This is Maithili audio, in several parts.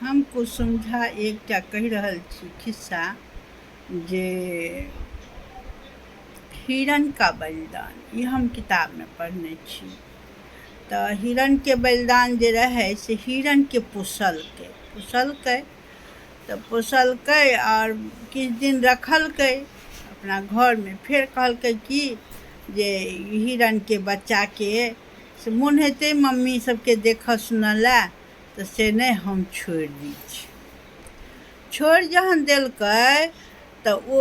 हम कुसुम झा एकटा कहि रहल छी खिस्सा जे हिरण का बलिदान। ई हम किताबमे पढ़ने छी। तऽ हिरणके बलिदान जे रहै से हिरणके पोसलकै पोसलकै तऽ पोसलकै आओर किछु दिन रखलकै अपना घरमे। फेर कहलकै कि जे हिरणके बच्चाके से मोन हेतै मम्मी सबके देखऽ सुनऽ लए, तऽ से नहि, हम छोड़ि दै छी। छोड़ि जहन देलकै तऽ ओ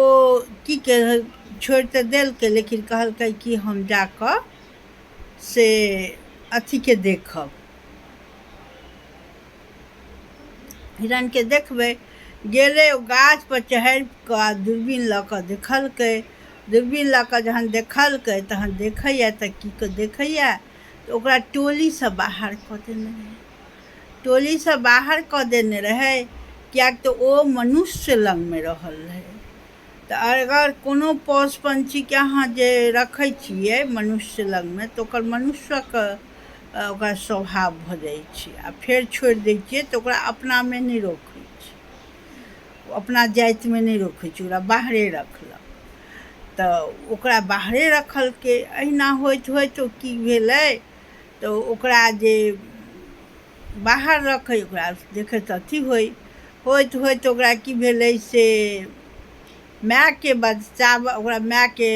की छोड़ि तऽ देलकै, लेकिन कहलकै कि हम जाकऽ से अथीके देखब, हिरणके देखबै। गेलै, ओ गाछपर चढ़ि कऽ दूरबीन लऽ कऽ देखलकै। दूरबीन लऽ कऽ जहन देखलकै तहन देखैए तऽ की कऽ देखैए तऽ ओकरा टोलीसँ बाहर कऽ देने रहै। टोलीसँ बाहर कऽ देने रहै किएक तऽ ओ मनुष्य लगमे रहल रहै। तऽ अगर कोनो पशु पंछीके अहाँ जे रखै छियै मनुष्य लगमे, तऽ ओकर मनुष्यक ओकरा स्वभाव भऽ जाइ छै। आ फेर छोड़ि दै छियै तऽ ओकरा अपनामे नहि रखै छै, अपना जातिमे नहि रखै छै, ओकरा बाहरे रखलक। तऽ ओकरा बाहरे रखलकै। अहिना होइत होइत ओ की भेलै तऽ ओकरा जे बाहर रखै, ओकरा देखैत अथी होइ होइत होइत ओकरा की भेलै से मायके बचाबऽ, ओकरा मायके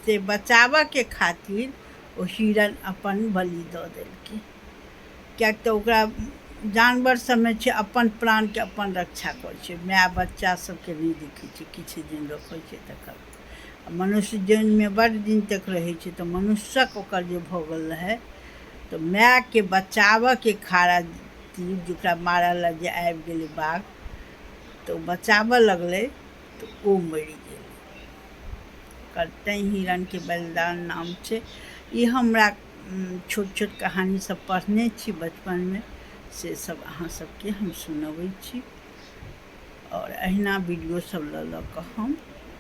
से बचाबऽके खातिर ओ हिरण अपन बलि दऽ देलकै। किएक तऽ ओकरा जानवर सबमे छै, अपन प्राणके अपन रक्षा करै छै, माय बच्चा सबके नहि देखै छै, किछु दिन रखै छै तकर। मनुष्य जन्ममे बड्ड दिन तक रहै छै, तऽ मनुष्यक ओकर जे भऽ गेल रहै तऽ मायके बचाबऽके खातिर जकरा मारऽ लए जे आबि गेलै बाघ, तऽ ओ बचाबऽ लगलै तऽ ओ मरि गेलै। तैँ हिरणके बलिदान नाम छै। ई हमरा छोट छोट कहानी सब पढ़ने छी बचपनमे, से सब अहाँ सबके हम सुनबै छी। आओर अहिना वीडियो सब लऽ लऽ कऽ हम